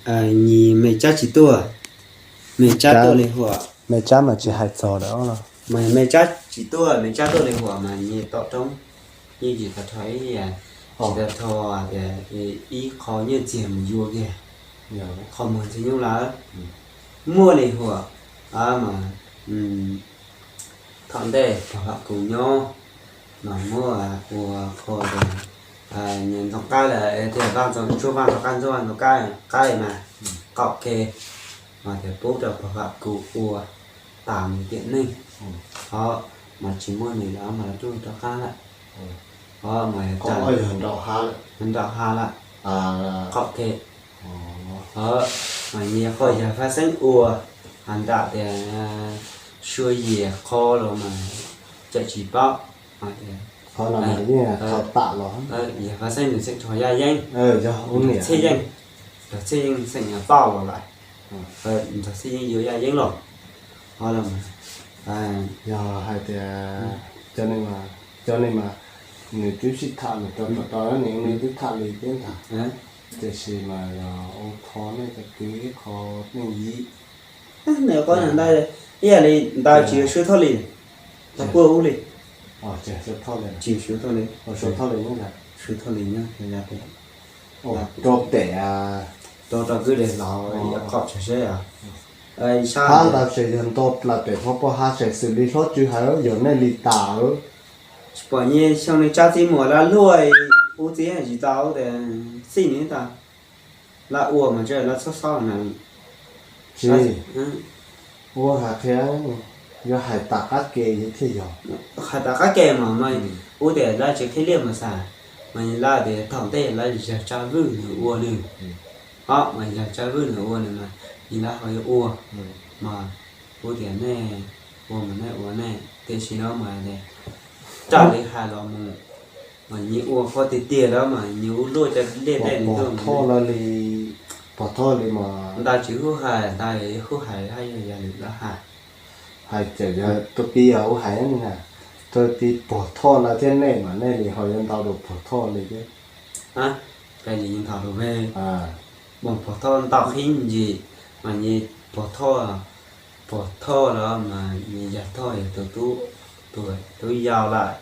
Nyias me tsab tsis tuaj, me tsab tuaj li huam. Me tsab mas tsis hais txog lawm. Mas me tsab tsis tuaj, me tsab tuaj li huam mas nyias tom roob, yeej tsis tau rho ib yam, tsis tau rho tias ib qho nyiaj txiag mus yuav kiag qho muag ntxwg nyoog lawm. Muaj li huam mas thaum ntej pog Vam Kus nyob mas muab ua qho tias nyias ntxoov qab lawm tias vaj ntxoov tshuaj, vaj ntxoov qab ntxuaj, vaj ntxoov qab mas qaum ke mas tias pub rau pog Vam Kus ua tas nws tiam neej. Ho mas tsis muaj nws lawm mas lawv rub rov qab lawm. Ho mas nraum ha lawm, qaum ke. Ho mas nyias qho yawg Faj Xeeb ua, ha nram tias Sua Yias qho los mas cawm tsis paub. Qhov no mas yeej thaum tam los yawg Faj Xeeb nws xeem rho Yaj Yeeb, Txhiaj Yeej, Txhiaj Yeej xeem toj los lawm, Txhiaj Yeej yuav Yaj Yeeb los. Ho los yog hais tias cov neeg mas nws twb sib tham nws rau tom rau nws, nws twb tham li thiab ntag. Tiam sis mas yog ua qho nej cov kwv ib qho neej yim. Nws qhov ntawd ib yam li ntawd tsis yog Suav Thoj Lis, tau puag ub li. Tsis yog Suav Thoj Lis, Suav Thoj Lis nyob, Suav Thoj Lis nyob rau pem, rau rau kwj deg laus ib qho tsam seb. Hab ntawd ces yog nto plaws pem qhov poj ha ces xws li hlob Tswv hais yog nej li tas. Tsis pom nyias xyoo li tsab txij muag lawv luaj ub txiv tsis tau tias xij nws tas. Lawv ua mas tsis lawv txhob xob na. Tsis, ua hais qhia, yuav hais tas qab ke thiaj yog. Hais tas qab ke mas mas ub tias lawv tsis qhib liaj mas xav, mas lawv tias thaum ntej lawv yawg Tsab Vwj nws ua nws, ho mas yawg Tsab Vwj nws ua nws mas lawv ho yuav ua, mas ub tias nej ua mas nej ua nej, tiam sis no mas raws li hais los mus mas nyias ua qhov tiag tiag lawm mas nyias ua luaj cov liaj tej nws tuaj Thoj li, pog Thoj li mas ntawd tsis hub hais, ntawd hub hais haj yog yog lwm lawv hais. Hais txawm yog tus pib yog hub hais na, tus pib pog Thoj lawv thiab nej mas nej li ho yuav ntau dua pog Thoj li thiab. Peb li ntau dua, mas pog Thoj ntau qhib ntsis, mas nyias pog Thoj, pog Thoj los mas nyias yawg Thoj yog tus tub, tus tub yau lawm,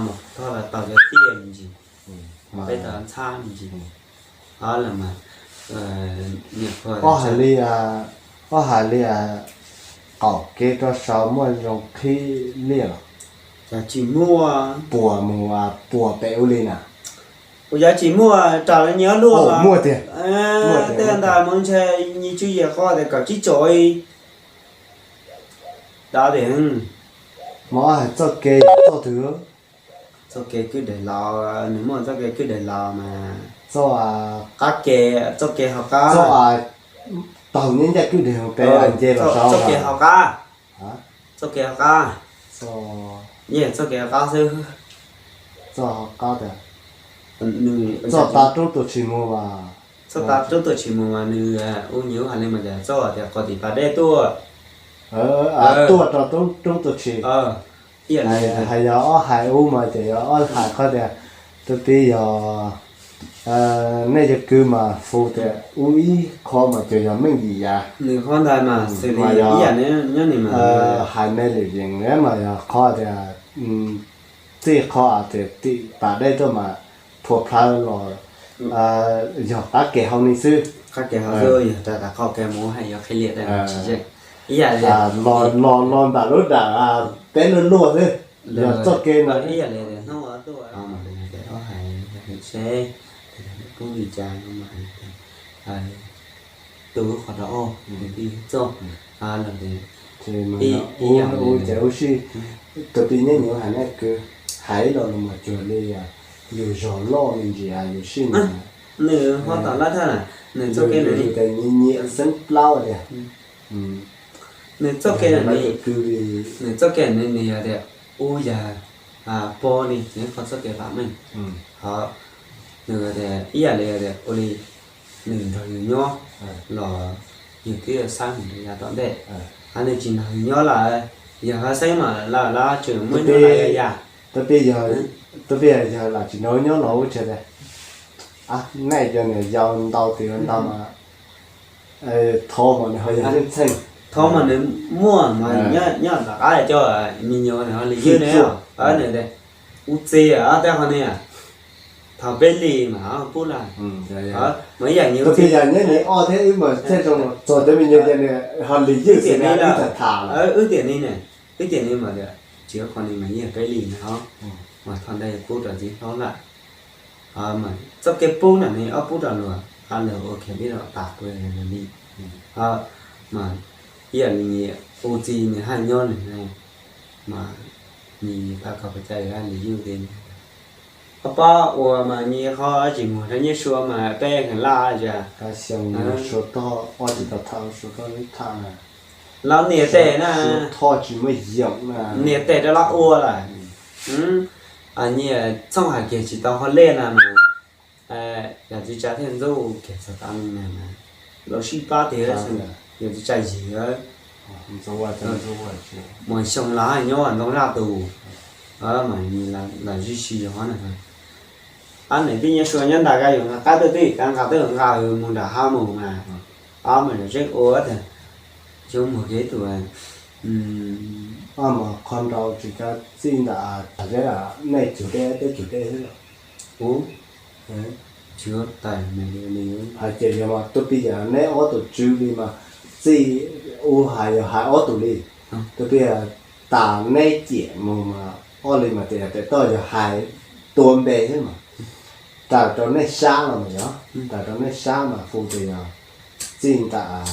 mas pog Thoj lawv tau cov tiaj me ntsis, peb tau ntxhab me ntsis. Ob hais li, ob hais li, qaum kev rau saud muaj zoo qhib liaj los? Puas mus, puas pem ub li na? Ua yog tsis muaj raws li nyias luaj mas muaj tiag. Tej ntawd mas ntshe nyias tswv yim qhov tias kaum tsib caug li. Dab tias, mas ob hais txoj kev txoj twg? Txoj kev kwj deg laus, nws muaj txoj kev kwj deg laus mas txoj qab ke, txoj kev hauv qab, taug nyob ncaj kwj deg pem nce los saud, txoj kev hauv qab, txoj kev hauv qab, yeej txoj kev hauv qab xwb. Txoj hauv qab tias, txoj tav roob tuaj tshis muag mas, txoj tav roob tuaj tshis muag mas nws ua nyias ua hais li mas tias txoj tias qhov tim pas dej tuaj, tuaj rau roob tuaj tshis. Hais yog ob hais ub mas ces yog ob hais qhov tias, tus tib yog nej cov kwv mas hu tias ub ib qho mas ces yog meej yim yav. Nws qhov ntawd mas xws li ib yam nyob nws mas hais me lwm yees mas yog qhov tias txij qhov tias tim pas dej tuaj mas phua plhaw los yog qab ke hauv ni xwb. Qab ke hauv xwb, yog rau tas qhov ke mus hais yog qhib liaj dej tsis yeej. Ib yam li los los nram lub dam peb luaj luaj xwb, yog txoj kev no ib yam li hnub tuaj ob hais seb pub li cas no mas tus qhov rau ob tij txoj los ib yam ub ces ub sij, tus tij nyob nyuam hais nej kwv hais los los mas cuag li yus zog loj me ntsis yus sij nws ho tom lab thaj na, nws txoj kev nws nyiam xeeb plaub tiag. Nws txoj kev nws, nws txoj kev nws nws yog tias ub yag pob li nws qhov txoj kev vam meej. Ho nws tias ib yam li tias ua li nws nrog yus nyob los yus twb yuav xab nws rau yav tom ntej. Ho nws tsis nrog yus nyob lawm, yog ho xeeb mas lawm lawm tseem muaj nyob lawm yog yam. Tus tij yog, tus tij yog lam tsis nrog nyob no ub tsis tias nej cov niam yau ntau tis ntau mas Thov mas nws ho yog leej txheej, thov mas nws muaj mas nyob tom qab coj me nyuam nws ho li ywj ne. Nws ua txiv tej qhov ne, thaum peb li mas pub lawm. Mas ib yam nyob neb ob thiab wb mas txog cov me nyuam ces nws ho li ywj xwb ne, wb tham tham lawm. Wb tiam ne, wb tiam ne mas tias tsis ua qhov ne mas yeej peb li na, mas thaum ntej pub rau txiv hlob lawm. Mas txoj kev pub no ne ob pub rau luag, luag ua kiag li los tas li. Mas ib yam li ua txiv nws haj nyob nws ne, mas nws pab kom pes tsawg li ywj li. Koj paub ua mas nyias qhov tsis muag rau nyias sua mas peb kheev laj cas. Xyoo sua tog ob tsis tau tham, sua tog lub tham na. Los niam tes na, tsis muaj yoom na, niam tes rau los ua lawm. Nyias txhooj hais kiag tsis tau hauj lwm na mas yog txiv tsa thiaj ntxub kiag txog tas li na, los sib pab tiag, yog txiv tsa yig mus xyoo los nyob ntoo zaj tus, mas los zij si zog na. Ab, niam tij nyob sua nyob ntas koj yuav nqa qab twj twj kab nqa twj nqa mus nram hav mus mas, ob mas zam zeej ua tiag, cov muag kev tus, ob mas qhov nrau tsis kav txij ntawm zeb, nej cug dej peb cug dej xwb los? Hais tias yog mas tus pij yam neb ob tug tswv li mas txij u hais yog hais ob tug li, tus pij tas neb ciam mus mas ob li mas tias pem toj yog hais tua npe xwb mas, raws rau nej sab los mas yog, raws rau nej sab mas hu tias yog txij ntawm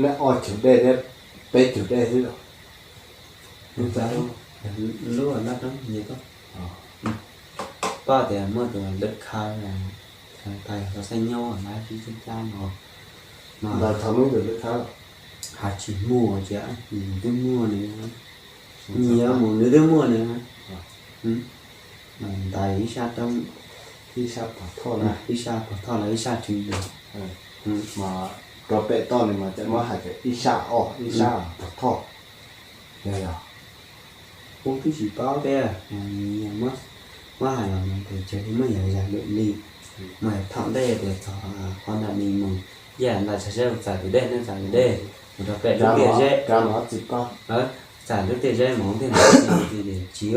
nej ob cug dej thiab peb cug dej xwb los? Lub nab roob, poj tias muaj tus lwm khav, tais xov xeeb nyob lawv sib cab cab no. Ntawd thaum ub tus lwm khav, has tsis muaj tias nws twb muaj nws, nyias mus nws twb muaj nws. Ntais ib sab roob, ib sab pov thoj, ib sab pov thoj los ib sab tswv yim. Mas rau pem toj li mas cov muab hais tias ib sab, ib sab pov thoj. Yog, yog, kuv twb tsis paub thiab, muab hais los mus ces muab yog yam lwm li, mas thaum ntej tias txog qhov ntawm li mus, yam ntawm tshav zeb txawm tus dej ne, txawm tus dej mus rau pem lub tiaj zeb, txawm lub tiaj zeb mus thiaj ntawd tsis,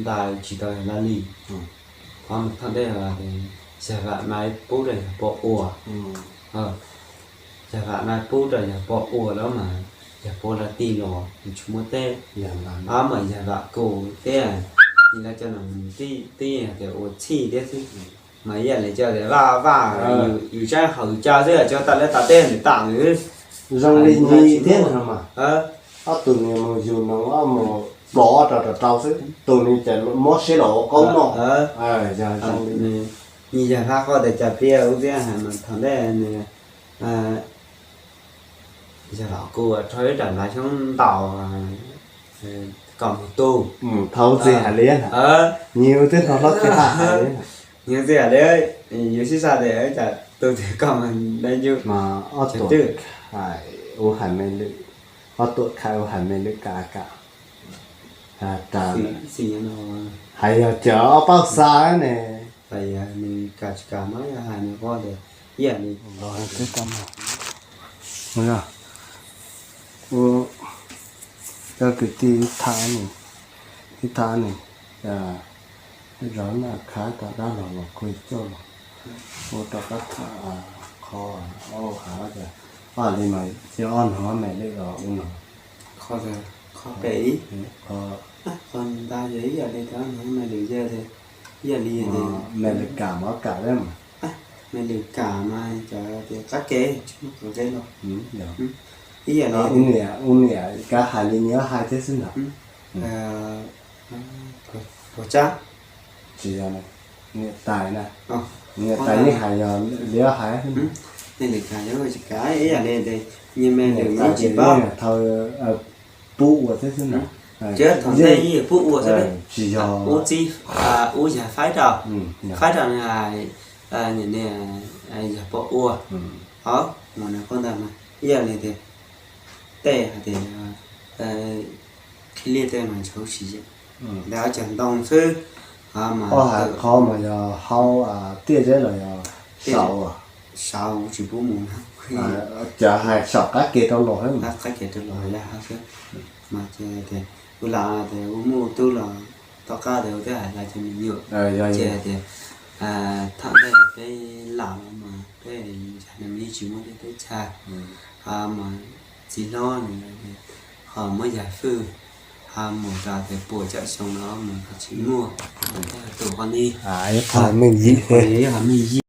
ntawd tsis tau yog laj li. Qhov mus thaum ntej yog vam nais pub rau yawg pog ua, yawg vam nais pub rau yawg pog ua lawm mas yawg pog lawv tij los nws tsis muaj teb, mas yawg vam kus thiab, lawv cov no tij hais tias ua txhij thiab xwb, mas ib yam li cov tias vaj vaj, yus tsaib hauv cav xwb, cov tas lawv tas teb nws tas nws zoo li nyias thiab no mas. Ob tug nws mus yug noog ob mus plob rau rau rau xwb, tus nws ces muab siab los ua qoob noj. Yog zoo li nws, yog hlab qoj tias cas pliag ub thiab mas thaum ntej nws yog los kuj rho ib daim nplaj xyoob ntaus kom mus tu. Thaum ntxiv hais li, nyias twb hnov hlob tiag hais li, nyias twb hais li, yuav sib xav tias cas tus twg kom mus nta yus mas ob tuam hais ua hais me lwm, ob tuam hais ua hais me lwm kam kam. Hais yog cov ob paub xa ne. Nws kam tsis kam mas yog hais nws qhov tias ib yam li los twb tau mus. Ua cov kwv tij ib thaj, ib thaj ne, zov naj khav tau dab los los kuj coj los ua rau qab tham qhov ua hav tias, ua li mas yog ob nov me lwm los ua no. Qhov pem ib, qhov nta yog ib yam li tias ob nov me lwm yog tias ib yam li me lwm kam mov kam dab mas, me lwm kam mas cov tias qab ke tsis muaj qhov ke los ib yam li ua niam kav hais li nyias hais thiab xwb ntag. Puas tsab? Tsis yog, niam tais na, niam tais yeej hais yog li hais. Me lwm kam yog tsis kav ib yam li tias nyias me lwm yeej tsis paub. Thau pub ua thiab xwb ntag. Thaum ntej yeej pub ua xwb, tsis yog ub txib, ub yag faib rau, faib rau nws hais, yog pom ua. Os, mus nws qhov ntawd mas ib yam li tias tej hais tias qhib liaj tej mas ntshav sis ntawd cog ntoo xwb. Qhov mas yog hauv tiaj zeb los yog saum as? sav kuv tsis pub mus na. Cov hais saum qab ke rau los, qab ke rau los lawm xwb. Mas ces tias kuv lam tias kuv muaj tub los tom qab tias kuv twb hais lawv cov me nyuam, ces tias thaum ntej peb lam los mas peb nrog nws yeej tsis muaj tej teb chaws, mas txiv hlob nws ho muab yawg fwj, ho mus rau tias puas caum xyoo no mas ho tsis muaj, tus ho ni, ib qho meej yim, ib qho meej yim.